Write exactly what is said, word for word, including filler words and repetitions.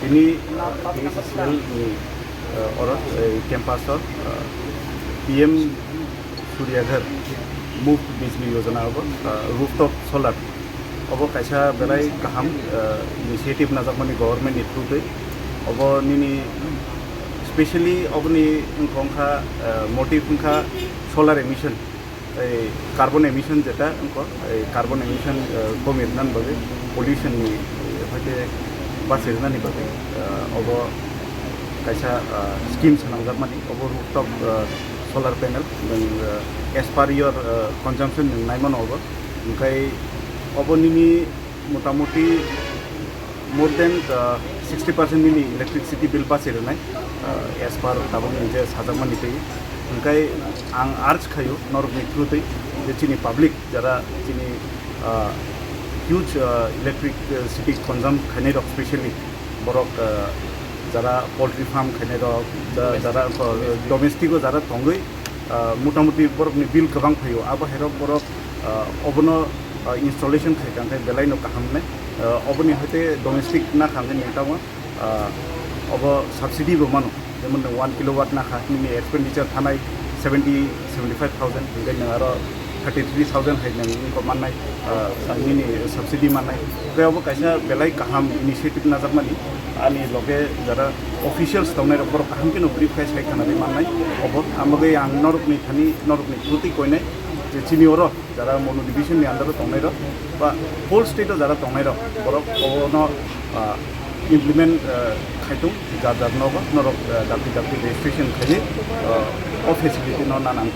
Tini, uh, K S E C L ni, uh, oro, eh, campus o, uh, P M Surya Ghar Muft Bijli Yojana obo, uh, rooftop solar. Obo kaisa belai kaham, uh, initiative najakmani government ni through twi. Obo nini specially oboni wngkha, uh, motive wngkha solar emission. Ei carbon emission jeta wngkha, ei carbon emission, eh, komi rwnani bagwi, pollution ni, eh, hoite bachi rwnani bagwi, eh, obo kaisa, eh, scheme swnamjakmani, obo rooftop, eh, solar panel, nwng, eh, as per your, eh, consumption nwng naimano obo. Hwnkhe obo nini motamuti more than, uh, sixty percent nini electricity bill bachi rwnai, uh, as per tabukni je sajakmani twi. Hwnkhe ang urge khaio norokni through twi je chini public jara chini, uh, huge, uh, electricity consume khainai rok specially borok, uh, jara poultry farm khainai rok, ja-, jara, uh, domestic o jara tongwi, uh, motamuti borokni bill kwbang phaio, abo hai rok borok, uh, obono, uh, installation khai kha khe belai no kaham wngnai. Uh, oboni hoite domestic na kha khe nini tamo, uh, obo subsidy bo mano, jemon nwng one kilowatt na kha nini expenditure thanai seventy, seventy five thousand, hwnkhe nwng aro thirty three thousand hai nwng wngkha mannai, uh, nini subsidy mannai. Hwnkhe obo kaisa belai kaham initiative najakmani, ani loge jara officials tongnai rok borok kaham kheno brief khai sai khwnarwi mannai. Obo amogwi ang norokni thani norokni through twi koinai je chini oro jara Manu division ni under o tongnai rok ba whole state o jara tongnai rok borok obono, ah, implement, ah, khaitung jar jar nogo norok, ah, dakti dakti registration khaiwi, ah, o facility no nanang.